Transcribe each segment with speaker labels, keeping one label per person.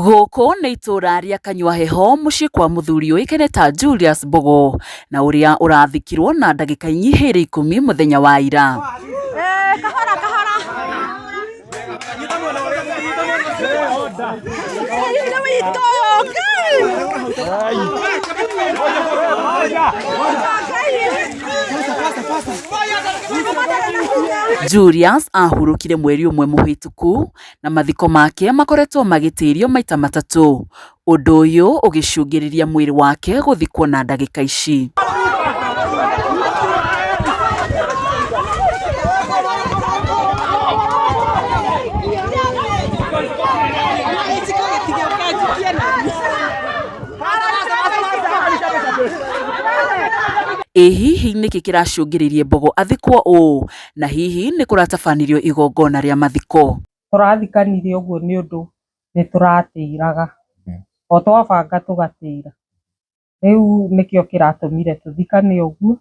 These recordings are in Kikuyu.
Speaker 1: Gũkũ nĩ itũra rĩa Kanyua-Heho mũciĩ kwa mũthuri ũĩkaine ta Julius Mbogo na ũrĩa ũrathikirwo na ndagĩka inyihĩire 10 mũthenya wa ira.
Speaker 2: Kahora kahora.
Speaker 1: Julius ahurũkire mweri ũmwe mũhĩtũku na mathiko make makoretwo magĩtĩrio maita matatũ. Ũndũ ũyũ ũgĩcũngĩrĩria mwĩrĩ wake gũthikwo na ndagĩka ici. Ĩ hihi nĩkĩ kĩracũngĩrĩirie Mbogo athikwo ũũ na hihi nĩ kũratabanirio igongona rĩa mathiko?
Speaker 2: Tũrathikanire ũguo nĩ ũndũ nĩ tũratĩraga, o twabanga tũgatĩra. Rĩu nĩkĩo kĩratũmire tũthikane ũguo,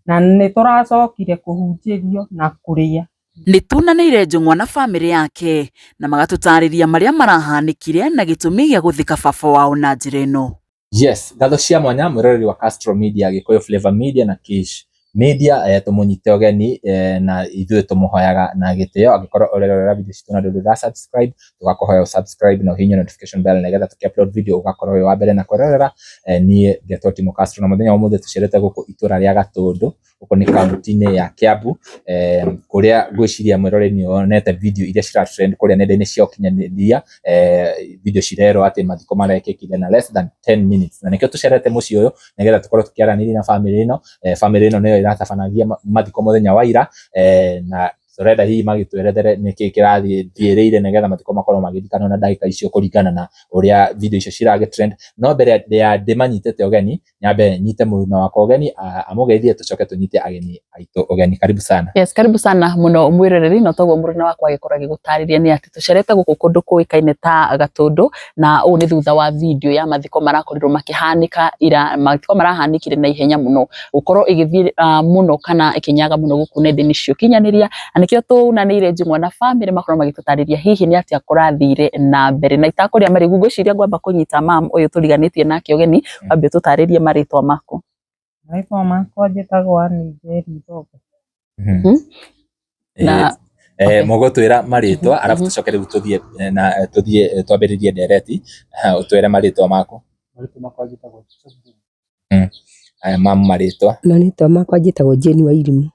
Speaker 2: na nĩ tũracokire kũhunjĩrio na kũrĩa.
Speaker 1: Nĩ tunanĩire Njũng'wa na bamĩrĩ yake na magatũtarĩria marĩa marahanĩkire na gĩtũmi gĩa gũthika baba wao na njĩra ĩno.
Speaker 3: Yes, ngatho cia mwanya mwĩroreri wa Castro Media, Gĩkũyũ Flavor Media na Kish Media, tũmũnyite ũgeni, na ithuĩ tũmũhoyaga na gĩtĩo angĩkorwo ũrerorera video citũ na ndũrĩ ũra subscribe, tũgakũhoya ũ subscribe na ũhihinye notification bell nĩgetha tũkĩ upload video ũgakorwo wĩ wa mbere na kwĩrorera. Niĩ ngetwo Timo Castro na mũthenya wa ũmũthĩ tũcerete gũkũ itũra rĩa Gatũndũ, gũkũ nĩ kaunti-inĩ ya Kiambu, kũrĩa ngwĩciria mwĩroreri nĩ wonete video iria cira trend kũrĩa nenda-inĩ cia ũkinyanĩria, video cirerwo atĩ mathiko marekĩkire na less than 10 minutes, na nĩkĩo tũcerete mũciĩ ũyũ nĩgetha tũkorwo tũkĩaranĩria na bamĩrĩ ĩno. Bamĩrĩ ĩno nĩyo ĩratabanagia mathiko mũthenya wa ira, na tũrenda hihi magĩtwerethere nĩkĩ kĩrathiĩrĩire nĩgetha mathiko makorwo magĩthikanwo na ndagĩka icio kũringana na ũrĩa video icio ciragĩ trend. No mbere ya ndĩmanyitĩte ũgeni, nyambe nyite mũruna wakwa ũgeni amũgeithie, tũcoke tũnyite ageni aitũ ũgeni. Karibu sana.
Speaker 1: Yes, karibu sana muno mwiroreri, no toguo mũruna wakwa agĩkorwo agĩgũtarĩria nĩ atĩ tũcerete gũkũ kũndũ kũĩkaine ta Gatũndũ, na ũũ nĩ thutha wa video ya mathiko marakorirwo makĩhanĩka ira. Mathiko marahanĩkire na ihenya mũno gũkorwo ĩgĩthiĩ mũno kana ĩkĩnyaga mũno gũkũ nenda-inĩ cia ũkinyanĩria, na nĩkĩo tũnanĩire Njũng'wa na bamĩrĩ makorwo magĩtũtarĩria hihi nĩ atĩa kũrathire na mbere. Na itakũrĩa marĩgu, ngwĩciria ngwamba kũnyita mam ũyũ tũriganĩtie nake ũgeni, wambe ũtũtarĩrie marĩtwa maku.
Speaker 2: Marĩtwa makwa njĩtagwo Ann Njeri Mbogo.
Speaker 1: Na okay.
Speaker 3: Mũgũtwĩra marĩtwa arabu tũcoke rĩu tũthiĩ na tũthiĩ twambĩrĩrie ndereti. Ũtwĩre marĩtwa maku.
Speaker 4: Marĩtwa makwa njĩtagwo Joseph Njũng'wa.
Speaker 3: Aya mamu marĩtwa.
Speaker 5: Marĩtwa makwa njĩtagwo Jane Wairimũ.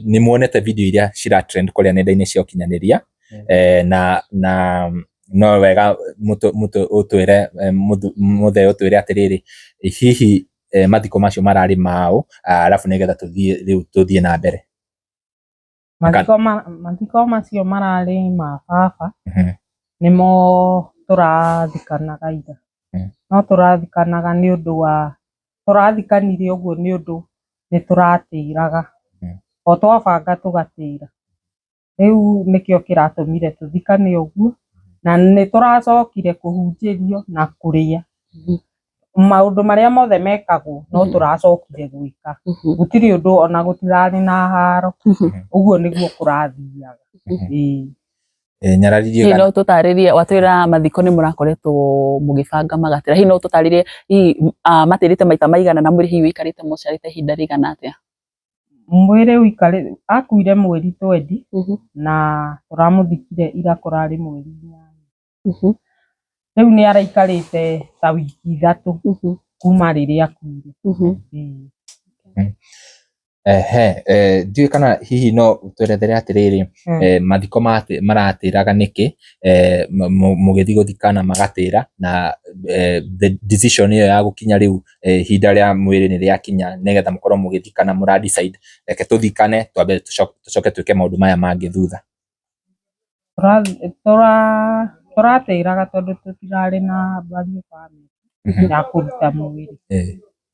Speaker 3: Nĩ muonete video iria cira trend kũrĩa nenda-inĩ cia ũkinyanĩria, na no wega ũtwĩre, mũthee ũtwĩre atĩrĩrĩ, hihi mathiko macio mararĩ maũ, arabu nĩgetha tũthiĩ rĩu tũthiĩ na mbere.
Speaker 2: Mathiko macio mararĩ ma baba, nĩmo tũrathikanaga ira. No tũrathikanaga nĩ ũndũ wa tũrathikanire ũguo nĩ ũndũ nĩ tũratĩraga, o twabanga tũgatĩra. Rĩu nĩkĩo kĩratũmire tũthikane ũguo, na nĩ tũracokire kũhunjĩrio na kũrĩa. Maũndũ marĩa mothe mekagwo no tũracokire gwĩka. Gũtirĩ ũndũ ona gũtirarĩ na haro. Ũguo nĩguo kũrathiaga. Ĩĩ.
Speaker 3: Nyararirie
Speaker 1: Hihi no tũtarĩrie, watwĩra mathiko nĩ mũrakoretwo mũgĩbanga magatĩra, hihi no tũtarĩrie hihi matĩrĩte maita maigana na mwĩrĩ hihi ũikarĩte mocarĩ ta ihinda rĩigana atĩa?
Speaker 2: Mwĩrĩ ũikarĩte, akuire mweri 20 na tũramũthikire ira kũrarĩ mweri 8. Rĩu nĩ araikarĩte ta wiki 3 kuma rĩrĩa akuire. Ĩĩ.
Speaker 3: Ehe, ndiũĩ kana hihi no ũtwerethere atĩrĩrĩ, mathiko maratĩraga nĩkĩ, mũgĩthiĩ gũthikana magatĩra, na the decision ĩyo ya gũkinya rĩu ihinda rĩa mwĩrĩ nĩ rĩakinya nĩgetha mũkorwo mũgĩthikana, mũra decide reke tũthikane twambe tũcoke twĩke maũndũ maya mangĩ thutha.
Speaker 2: Tũratĩraga tondũ tũtirarĩ na burial permit ya kũruta mwĩrĩ.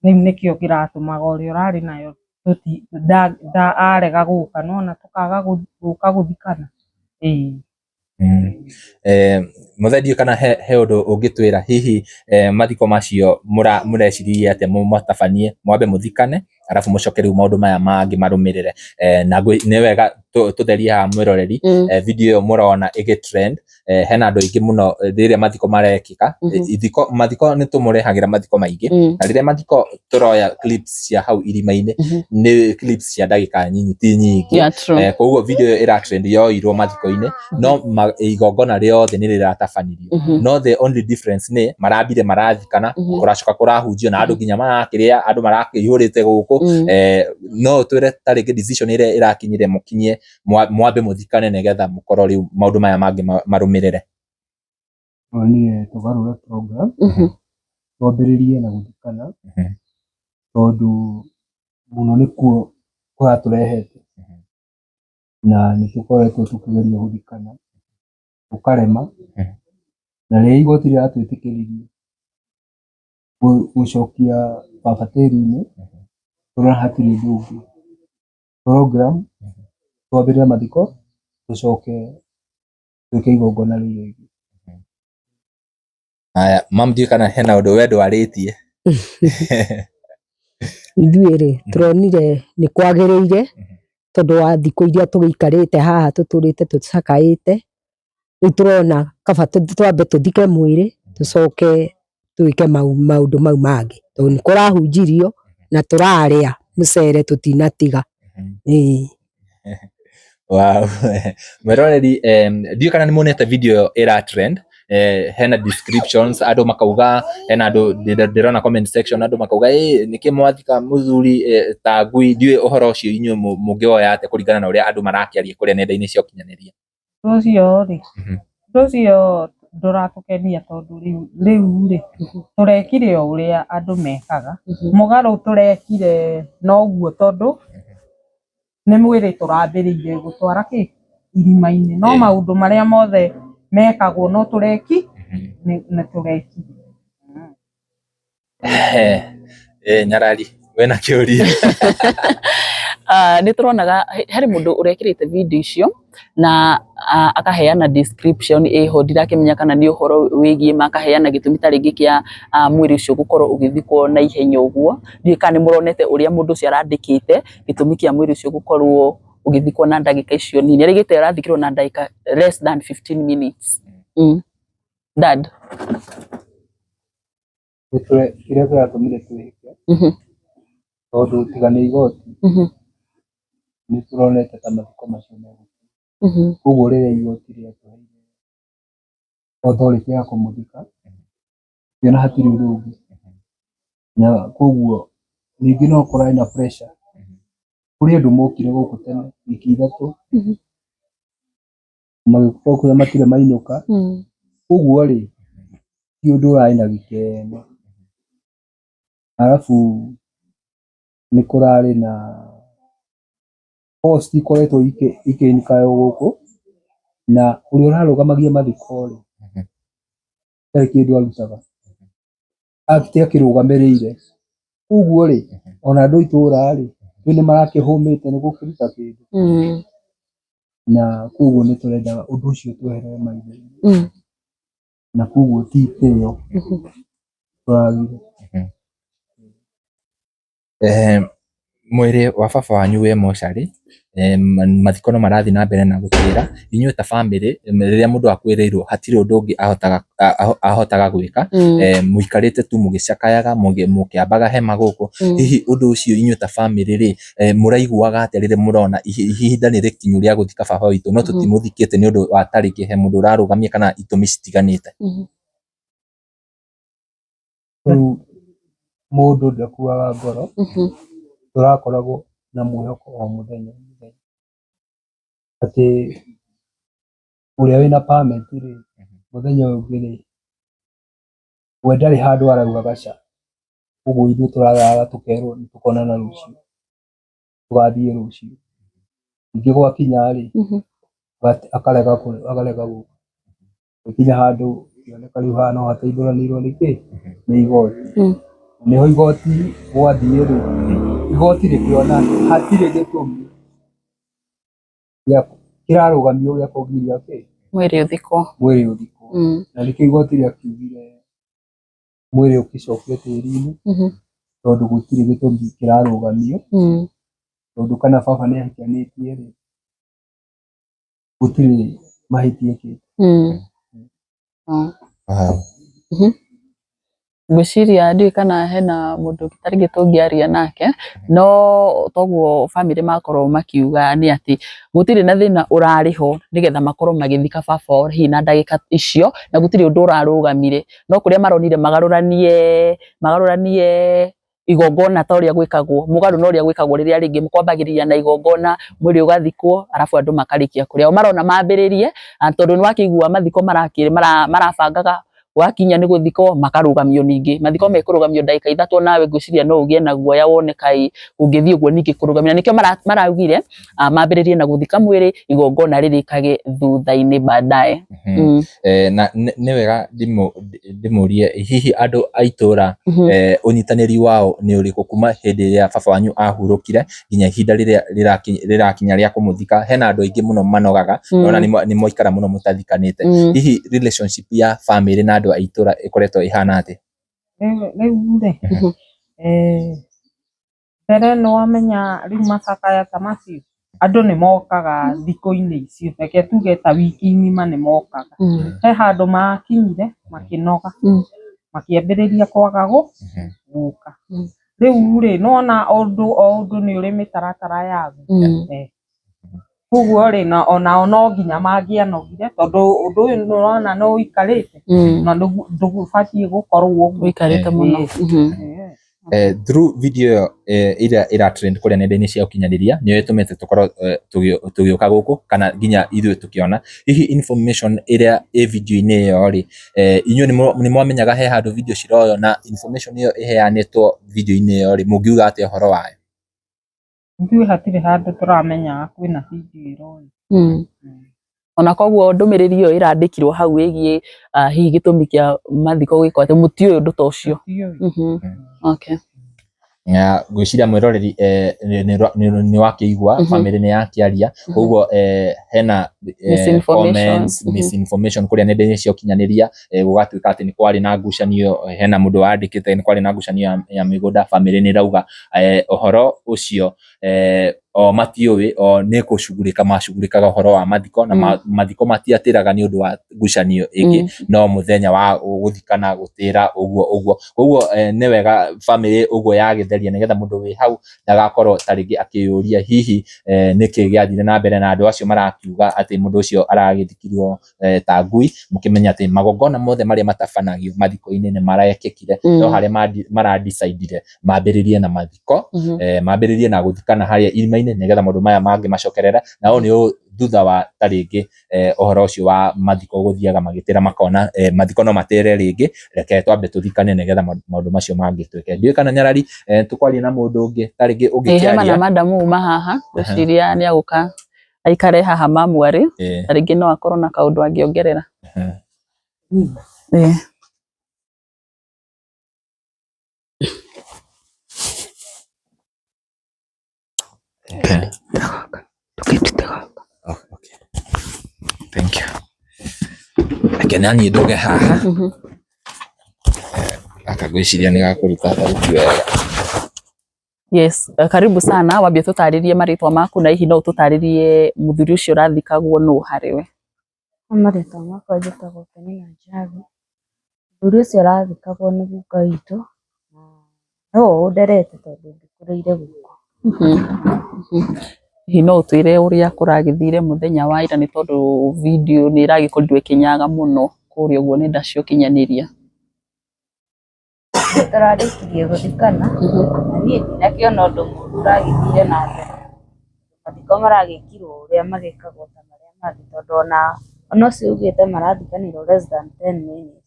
Speaker 2: Rĩu nĩkĩo kĩratũmaga ũrĩa ũrarĩ nayo arega gũka, nĩwona tũkaga gũka gũthikana. Ĩĩ.
Speaker 3: Mũthee ndiũĩ kana he ũndũ ũngĩtwĩra hihi, mathiko macio mũreciririe atĩa mũmatabanie, mwambe mũthikane Arabu mũcoke rĩu maũndũ maya mangĩ marũmĩrĩre. Na nĩ wega tũtherie haha mwĩroreri, video ĩyo mũrona ĩgĩ trend, hena andũ aingĩ mũno rĩrĩa mathiko marekĩka. Ithiko mathiko nĩ tũmũrehagĩra mathiko maingĩ, na rĩrĩa mathiko tũroya clips cia hau irima-inĩ, nĩ clips cia ndagĩka nyinyi, ti nyingĩ.
Speaker 1: Yeah, true.
Speaker 3: Koguo video ĩyo ĩra trend yoirwo mathiko-inĩ, no igongona rĩothe nĩ rĩratabanirio. No the only difference nĩ marambire marathikana, kũracoka kũrahunjio na andũ nginya marakĩrĩa, andũ marakĩihũrĩte gũkũ. No ũtwĩre ta rĩngĩ decision ĩrĩa ĩrakinyire mũkinyie mwambe mũthikane nĩgetha mũkorwo rĩu maũndũ maya mangĩ marũmĩrĩre.
Speaker 4: Tuonire tũgarũre program, twambĩrĩrie na gũthikana, tondũ mũno nĩkuo kũratũrehete, na nĩ tũkoretwo tũkĩgeria gũthikana tũkarema, na rĩrĩa igoti rĩratwĩtĩkĩririe gũcokia baba tĩri-inĩ, tũrona hatirĩ ũndũ ũngĩ. Program twambĩrĩre mathiko, tũcoke twĩke igongona rĩu rĩngĩ.
Speaker 3: Haya, mam, ndiũĩ kana hena ũndũ we ndwarĩtie.
Speaker 5: Ithuĩ rĩ, tũronire nĩ kwagĩrĩire tondũ wa thikũ iria tũgĩikarĩte haha tũtũrĩte tũcakaĩte, rĩu tũrona kaba twambe tũthike mwĩrĩ, tũcoke twĩke maũndũ mau mangĩ, tondũ nĩ kũrahunjirio na tũrarĩa mũcere tũtinatiga. Ĩĩ.
Speaker 3: Wow. Mwĩroreri, ndiũĩ kana nĩ muonete video ĩyo ĩra trend, hena descriptions andũ makauga, hena andũ ndĩrona comment section andũ makauga, ĩ nĩkĩ mwathika mũthuri ta ngui. Ndiũĩ ũhoro ũcio inyuĩ mũngĩwoya atĩa kũringana na ũrĩa andũ marakĩaria kũrĩa nenda-inĩ cia ũkinyanĩria.
Speaker 2: Ũndũ ũcio rĩ, ũndũ ũcio ndũratũkenia, tondũ rĩu rĩ, tũrekire o ũrĩa andũ mekaga, mũgarũ tũrekire noguo, tondũ nĩ mwĩrĩ tũrambĩrĩirie gũtwara kĩ irima-inĩ, no maũndũ marĩa mothe mekagwo no tũreki nĩ tũrekire.
Speaker 3: Nyarari wĩna kĩũria?
Speaker 1: Nĩ tũronaga harĩ mũndũ ũrekĩrĩte video icio na akaheana description ĩho, ndirakĩmenya kana nĩ ũhoro wĩgiĩ ma, akaheana gĩtũmi ta rĩngĩ kĩa mwĩrĩ ũcio gũkorwo ũgĩthikwo na ihenya ũguo. Ndiũĩ kana nĩ mũronete ũrĩa mũndũ ũcio arandĩkĩte gĩtũmi kĩa mwĩrĩ ũcio gũkorwo ũgĩthikwo na ndagĩka icio nini. Arĩgĩte arathikirwo na ndagĩka less than 15 minutes. Dad.
Speaker 4: Kĩrĩa kĩratũmire twĩhĩke, tondũ tiga nĩ igoti, nĩ tũronete ta mathiko macio megũkinya. Koguo rĩrĩa igoti rĩatũheire authority ya kũmũthika, tũkĩona hatirĩ ũndũ ũngĩ, na koguo ningĩ no kũrarĩ na pressure. Kũrĩ andũ mokire gũkũ tene wiki 3, magĩkorwo matirĩ mainũka. Koguo rĩ, ti ũndũ ũrarĩ na gĩkeno. Arabu nĩ kũrarĩ na cost ikoretwo ikĩinũka gũkũ, na ũrĩa ũrarũgamagia mathiko rĩ, ndarĩ kĩndũ arutaga, act akĩrũgamĩrĩire. Koguo rĩ, ona andũ a itũra rĩ, rĩu nĩ marakĩhũmĩte nĩ gũkĩruta kĩndũ, na koguo nĩ tũrendaga ũndũ ũcio tweherere maitho-inĩ, na koguo ti itĩo tũragire.
Speaker 3: Mwĩrĩ wa baba wanyu wĩ mocarĩ, mathiko no marathiĩ na mbere na gũtĩra. Inyuĩ ta bamĩrĩ, rĩrĩa mũndũ akuĩrĩirwo hatirĩ ũndũ ũngĩ ahotaga gwĩka, mũikarĩte tu mũgĩcakayaga, mũkĩambaga hema gũkũ. Hihi ũndũ ũcio inyuĩ ta bamĩrĩ rĩ, mũraiguaga atĩa rĩrĩa mũrona ihinda nĩ rĩkinyu rĩa gũthika baba witũ, no tũtimũthikĩte nĩ ũndũ wa tarĩngĩ he mũndũ ũrarũgamia kana itũmi citiganĩte?
Speaker 4: Rĩu mũndũ ndakuaga ngoro, tũrakoragwo na mwĩhoko o mũthenya o mũthenya atĩ ũrĩa wĩna permit rĩ, mũthenya ũyũ ũngĩ rĩ, we ndarĩ handũ araugaga ca. Ũguo ithuĩ tũrarara tũkerwo nĩ tũkonana rũciũ, tũgathiĩ rũciũ. Ningĩ gwakinya rĩ, akarega gũka. Gũkinya handũ ĩkĩoneka rĩu haha no hateithũranĩirwo nĩ kĩ nĩ igoti. Nĩho igoti gwathiĩ rĩ, igoti rĩkĩona hatirĩ gĩtũmi kĩrarũgamio gĩa kũgiria kĩ
Speaker 1: mwĩrĩ ũthikwo.
Speaker 4: Mwĩrĩ ũthikwo. Na nĩkĩo igoti rĩakiugire mwĩrĩ ũkĩcokio tĩri-inĩ. Tondũ gũtirĩ gĩtũmi kĩrarũgamio, tondũ kana baba nĩ ahikanĩtie rĩ, gũtirĩ mahĩtia ekĩte.
Speaker 1: Ngwĩciria ndiũĩ kana hena mũndũ ũngĩ ta rĩngĩ tũngĩaria nake, no toguo bamĩrĩ makorwo makiuga nĩ atĩ gũtirĩ na thĩna ũrarĩ ho nĩgetha makorwo magĩthika baba wao hihi na ndagĩka icio, na gũtirĩ ũndũ ũrarũgamire, no kũrĩa maronire magarũranie magarũranie igongona ta ũrĩa gwĩkagwo, mũgarũ na ũrĩa gwĩkagwo rĩrĩa rĩngĩ kwambagĩrĩria na igongona, mwĩrĩ ũgathikwo, arabu andũ makarĩkia kũrĩa. O marona mambĩrĩrie, tondũ nĩ wakĩigua mathiko marabangaga gwakinya nĩ gũthikwo makarũgamio ningĩ. Mathiko mekũrũgamio ndagĩka 3 nawe ngwĩciria no ũgĩe na guoya wone kaĩ kũngĩthiĩ ũguo ningĩ kũrũgamio. Na nĩkĩo maraugire mambĩrĩrie na gũthika mwĩrĩ, igongona rĩrĩkage thutha-inĩ baadaye.
Speaker 3: Na nĩ wega ndĩmũrie hihi andũ a itũra ũnyitanĩri wao nĩ ũrĩkũ kuma hĩndĩ ĩrĩa baba wanyu ahurũkire nginya ihinda rĩrĩa rĩrakinya rĩa kũmũthika? Hena andũ aingĩ mũno manogaga, ona nĩ mwaikara mũno mũtathikanĩte. Hihi relationship ya family na andũ a itũra ĩkoretwo ĩhana atĩa?
Speaker 2: Rĩu rĩ, mbere nĩ wamenya rĩu macakaya ta macio andũ nĩ mokaga thikũ-inĩ icio, reke tuge ta wiki ng'ima nĩ mokaga. He handũ makinyire makĩnoga, makĩambĩrĩria kwaga gũka. Rĩu rĩ, nĩwona ũndũ o ũndũ nĩ ũrĩ mĩtaratara yaguo. Koguo rĩ, onao no nginya mangĩanogire, tondũ ũndũ ũyũ nĩ ũrona nĩ ũikarĩte na ndũbatiĩ gũkorwo ũguo.
Speaker 1: Ũikarĩte mũno.
Speaker 3: Through video ĩyo ĩrĩa ĩra trend kũrĩa nenda-inĩ cia ũkinyanĩria nĩyo ĩtũmĩte tũkorwo tũgĩũka gũkũ kana nginya ithuĩ tũkĩona hihi information ĩrĩa ĩ video-inĩ ĩyo rĩ, inyuĩ nĩ mwamenyaga he handũ video ciroywo na information ĩyo ĩheanĩtwo video-inĩ ĩyo rĩ, mũngiuga atĩa ũhoro wayo?
Speaker 2: Ithuĩ hatirĩ handũ tũramenyaga kwĩna video ĩroywo.
Speaker 1: Ona koguo ndũmĩrĩri ĩyo ĩrandĩkirwo hau ĩgiĩ hihi gĩtũmi kĩa mathiko gwĩkwo atĩ mũtiũĩ ũndũ ta ũcio. Okay.
Speaker 3: Ngwĩciria mwĩroreri nĩ wakĩigua bamĩrĩ nĩ yakĩaria, koguo hena comments, misinformation kũrĩa nenda-inĩ cia ũkinyanĩria, gũgatuĩka atĩ nĩ kwarĩ na ngucanio, hena mũndũ wandĩkĩte nĩ kwarĩ na ngucanio ya mĩgũnda, bamĩrĩ nĩ ĩrauga ũhoro ũcio o matiũĩ, o nĩ gũcugurĩka macugurĩkaga ũhoro wa mathiko, na mathiko matiatĩraga nĩ ũndũ wa ngucanio ĩngĩ, no mũthenya wa gũthikana gũtĩra ũguo ũguo. Koguo nĩ wega bamĩrĩ ũguo yagĩtheria nĩgetha mũndũ wĩ hau ndagakorwo ta rĩngĩ akĩyũria hihi nĩkĩ gĩathire na mbere, na andũ acio marakiuga atĩ mũndũ ũcio aragĩthikirwo ta ngui, mũkĩmenya atĩ magongona mothe marĩa matabanagio mathiko-inĩ nĩ marekĩkire, no harĩa maradecidire mambĩrĩrie na mathiko, mambĩrĩrie na gũthikana harĩa irima-inĩ nĩgetha maũndũ maya mangĩ macokerere, na ũũ nĩ thutha wa ta rĩngĩ ũhoro ũcio wa mathiko gũthiaga magĩtĩra makona mathiko no matĩre rĩngĩ, reke twambe tũthikane nĩgetha maũndũ macio mangĩ twĩke. Ndiũĩ kana nyarari tũkwaria na mũndũ ũngĩ ta rĩngĩ ũngĩkĩaria.
Speaker 1: Hema na madamu uma haha, ngwĩciria nĩ agũka aikare haha mamu arĩ, ta rĩngĩ no akorwo na kaũndũ angĩongerera.
Speaker 3: Okay. Thank you. Reke na niĩ nduge haha. Gaka ngwĩciria nĩ gakũruta thauti wega.
Speaker 1: Yes, karibu sana. Wambie tũtarĩrie marĩtwa maku na hihi no ũtũtarĩrie mũthuri ũcio ũrathikagwo nũ harĩ we.
Speaker 6: Marĩtwa makwa njĩtagwo Penina Njagi. Mũthuri ũcio ũrathikagwo nĩ guka witũ, na nĩwe ũnderete tondũ ngĩkũrĩire gũkũ.
Speaker 1: Hihi no ũtwĩre ũrĩa kũragĩthire mũthenya wa ira, nĩ tondũ video nĩ ĩragĩkorirwo ĩkĩnyaga mũno kũrĩa ũguo nenda cia ũkinyanĩria.
Speaker 6: Tũrarĩkirie gũthikana, na niĩ ndinakĩona ũndũ mũũru ũragĩthire na mbere. Mathiko maragĩkirwo ũrĩa magĩkagwo ta marĩa mangĩ, tondũ ona ũcio ugĩte marathikanĩrwo less than 10 minutes.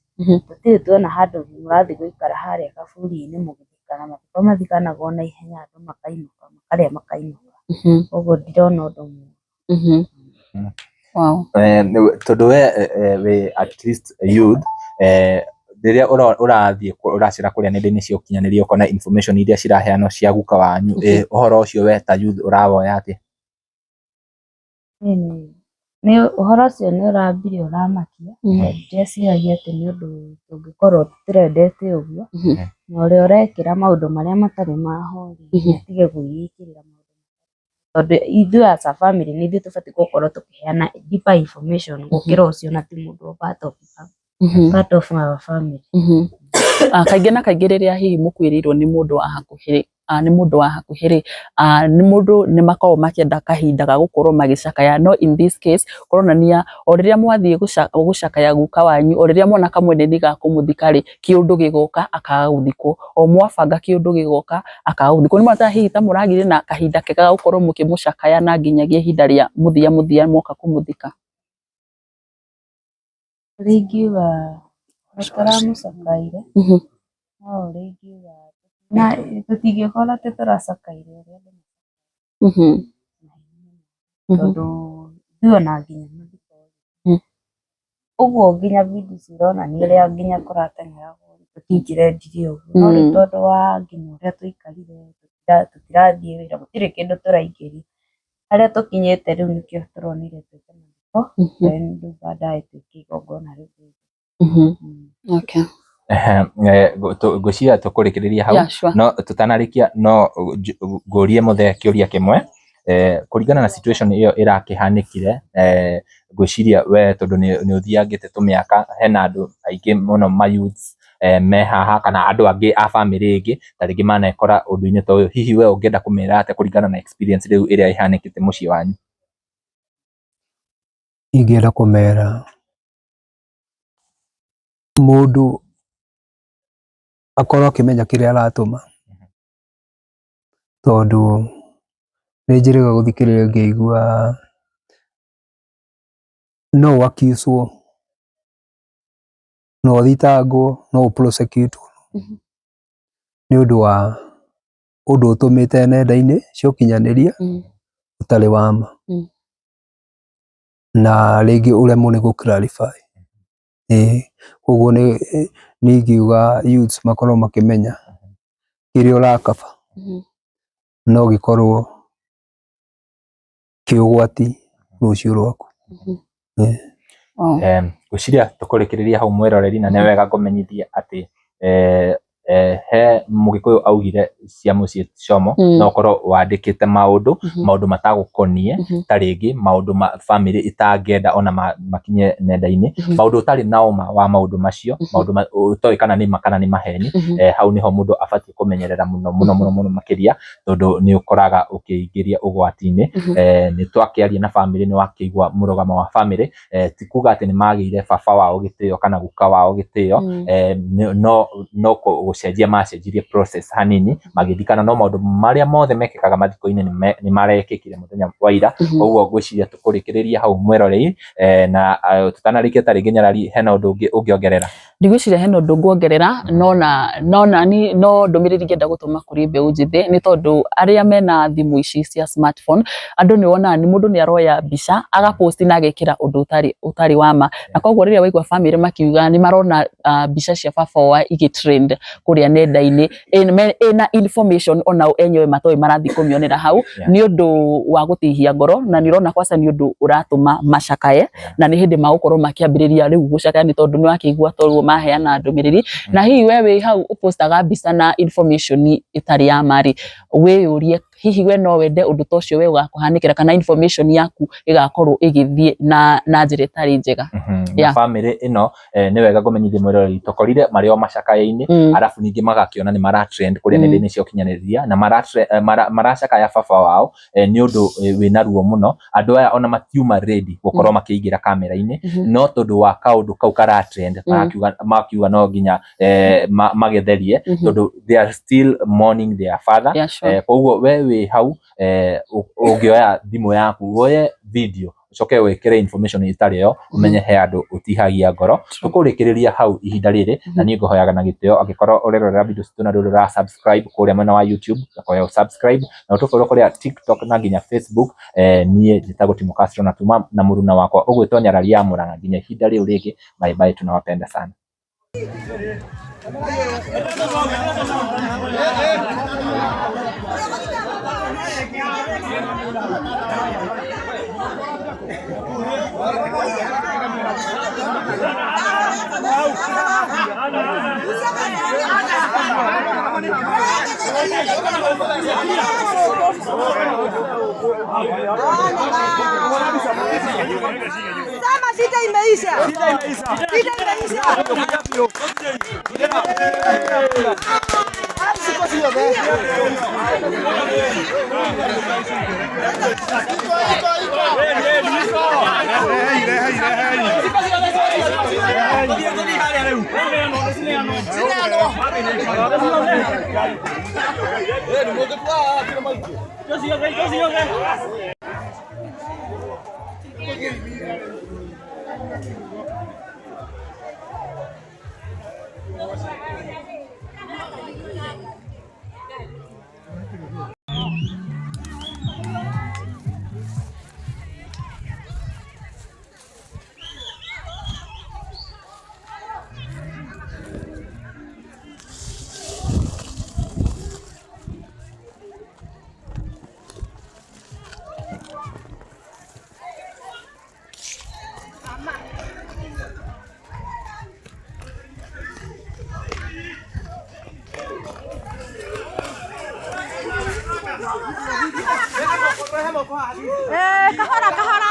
Speaker 6: Tũtirĩ tuona handũ mũrathiĩ gũikara harĩa kaburi-inĩ mũgĩthikana. Mathiko mathikanagwo na ihenya andũ makainũka, makarĩa makainũka. Ũguo ndirona ũndũ mũũru.
Speaker 1: Wow.
Speaker 3: Tondũ we wĩ at least youth, rĩrĩa ũrathiĩ ũracera kũrĩa nenda-inĩ cia ũkinyanĩria ũkona information iria ciraheanwo cia guka wanyu, ũhoro ũcio we ta youth ũrawoya atĩa?
Speaker 6: Nĩ ũhoro ũcio nĩ ũrambire ũramakia, ndeciragia atĩ nĩ ũndũ tũngĩkorwo tũrendete ũguo. Na ũrĩa ũrekĩra maũndũ marĩa matarĩ maho rĩ, atige gwĩĩkĩrĩra maũndũ, tondũ ithuĩ as a family nĩ ithuĩ tũbatiĩ gũkorwo tũkĩheana deeper information gũkĩra ũcio, na ti mũndũ part of our family.
Speaker 1: Kaingĩ na kaingĩ rĩrĩa hihi mũkuĩrĩirwo nĩ mũndũ wa hakuhĩ, nĩ mũndũ wa hakuhĩ rĩ, nĩ mũndũ nĩ makoragwo makĩenda kahinda ga gũkorwo magĩcakaya, no in this case kũronania o rĩrĩa mwathiĩ gũcakaya guka wanyu, o rĩrĩa mwona kamweneni ga kũmũthika rĩ, kĩũndũ gĩgoka akaga gũthikwo, o mwabanga kĩũndũ gĩgoka akaga gũthikwo. Nĩ mũrona hihi ta mũragĩire na kahinda kega ga gũkorwo mũkĩmũcakaya na nginyagia ihinda rĩa mũthia mũthia mwoka kũmũthika?
Speaker 6: Ũrĩa ingiuga nĩ tũramũcakaire, no ũrĩa ingiuga na tũtingĩkorwo atĩ tũracakaire ũrĩa andũ, tondũ ithuĩ ona nginya mathiko ũguo nginya video cironania ũrĩa nginya kũrateng'eragwo, tũtingĩrendire ũguo, no rĩu tondũ wa nginya ũrĩa tũikarire, tũtirathiĩ wĩra, gũtirĩ kĩndũ tũraingĩria, harĩa tũkinyĩte rĩu nĩkĩo tũronire twĩke mathiko, then rĩu baadaye twĩke igongona rĩu rĩngĩ.
Speaker 1: Okay.
Speaker 3: Ngwĩciria tũkũrĩkĩrĩria hau.
Speaker 1: Yeah, sure.
Speaker 3: No tũtanarĩkia no ngũrie mũthee kĩũria kĩmwe, kũringana na situation ĩyo ĩrakĩhanĩkire, ngwĩciria we tondũ nĩ ũthiangĩte tũmĩaka, hena andũ aingĩ mũno ma youths me haha kana andũ angĩ a bamĩrĩ ĩngĩ ta rĩngĩ manekora ũndũ-inĩ ta ũyũ, hihi we ũngĩenda kũmera atĩa kũringana na experience rĩu ĩrĩa ĩhanĩkĩte mũciĩ wanyu?
Speaker 4: Ingĩenda kũmera mũndũ akorwo akĩmenya kĩrĩa aratũma, tondũ nĩ njĩrĩga gũthikĩrĩria ngĩigua no ũ accuse wo, no ũthitangwo, no ũ prosecute wo nĩ ũndũ wa ũndũ ũtũmĩte nenda-inĩ cia ũkinyanĩria ũtarĩ wa ma, na rĩngĩ ũremwo nĩ gũ clarify. Ĩĩ, koguo nĩ ingiuga youths makorwo makĩmenya kĩrĩa ũrakaba no gĩkorwo kĩ ũgwati rũciũ rwaku.
Speaker 3: Ngwĩciria tũkũrĩkĩrĩria hau mwĩroreri, na nĩ wega ngũmenyithie atĩ he Mũgĩkũyũ augire cia mũciĩ ti como, no ũkorwo wandĩkĩte maũndũ, maũndũ matagũkoniĩ, ta rĩngĩ maũndũ ma bamĩrĩ ĩtangĩenda ona makinye nenda-inĩ, maũndũ ũtarĩ na ũma wa maũndũ macio, maũndũ ũtoĩ kana nĩ ma kana nĩ maheni, hau nĩho mũndũ abatiĩ kũmenyerera mũno mũno mũno mũno makĩria, tondũ nĩ ũkoraga ũkĩingĩria ũgwati-inĩ. Nĩ twakĩaria na bamĩrĩ, nĩ wakĩigua mũrũgamo wa bamĩrĩ, ti kuga atĩ nĩ magĩire baba wao gĩtĩo kana guka wao gĩtĩo, no no gũcenjia macenjirie process hanini magĩthikana, no maũndũ marĩa mothe mekĩkaga mathiko-inĩ nĩ marekĩkire mũthenya wa ira. Koguo ngwĩciria tũkũrĩkĩrĩria hau mwĩrorei, na tũtanarĩkia ta rĩngĩ Nyarari, hena ũndũ ũngĩ ũngĩongerera?
Speaker 1: Ndigwĩciria hena ũndũ nguongerera, no nani no ndũmĩrĩri ingĩenda gũtũma kũrĩ mbeũ njĩthĩ nĩ tondũ arĩa mena thimũ ici cia smartphone, andũ nĩ wonaga nĩ mũndũ nĩ aroya mbica agapost na agekĩra ũndũ ũtarĩ wa ma, na koguo rĩrĩa waigua bamĩrĩ makiuga nĩ marona mbica cia baba wao igĩ trend kũrĩa nenda-inĩ ĩna information onao enyewe matoĩ marathiĩ kũmĩonera hau, nĩ ũndũ wa gũtihia ngoro, na nĩ ũrona kwaca nĩ ũndũ ũratũma macakaye, na nĩ hĩndĩ magũkorwo makĩambĩrĩria rĩu gũcakaya nĩ tondũ nĩ wakĩigua toruo maheana ndũmĩrĩri, na hihi we wĩ hau ũpostaga mbica na information ĩtarĩ ya ma rĩ, wĩyũrie hihi we no wende ũndũ ta ũcio we ũgakũhanĩkĩra kana information yaku ĩgakorwo ĩgĩthiĩ na njĩra ĩtarĩ njega.
Speaker 3: Na bamĩrĩ ĩno nĩ wega ngũmenyithie mwĩroreri, tũkorire marĩ o macakaya-inĩ, arabu ningĩ magakĩona nĩ mara trend kũrĩa nenda-inĩ cia ũkinyanĩria, na maracakaya baba wao nĩ ũndũ wĩna ruo mũno. Andũ aya ona matiuma ready gũkorwo makĩingĩra kamera-inĩ, no tondũ wa kaũndũ kau kara trend, makiuga no nginya magetherie, tondũ they are still mourning their father. Koguo we wĩ hau, ũngĩoya thimũ yaku woye video ũcoke wĩkĩre information ĩtarĩ yo, ũmenye he andũ ũtihagia ngoro. Tũkũrĩkĩrĩria hau ihinda rĩrĩ, na niĩ ngũhoyaga na gĩtĩo angĩkorwo ũrerorera video citũ na ndũrĩ ũra subscribe kũrĩa mwena wa YouTube, ngakoya ũ subscribe na ũtũfollow kũrĩa TikTok na nginya Facebook. Niĩ njĩtagwo Timo Castro na tuma na mũruna wakwa ũgwĩtwo Nyarari ya Mũrang'a. Nginya ihinda rĩu rĩngĩ, bye bye, tunawapenda sana.
Speaker 7: Sema shida imeisha. Shida imeisha. Shida imeisha. Kahora kahora.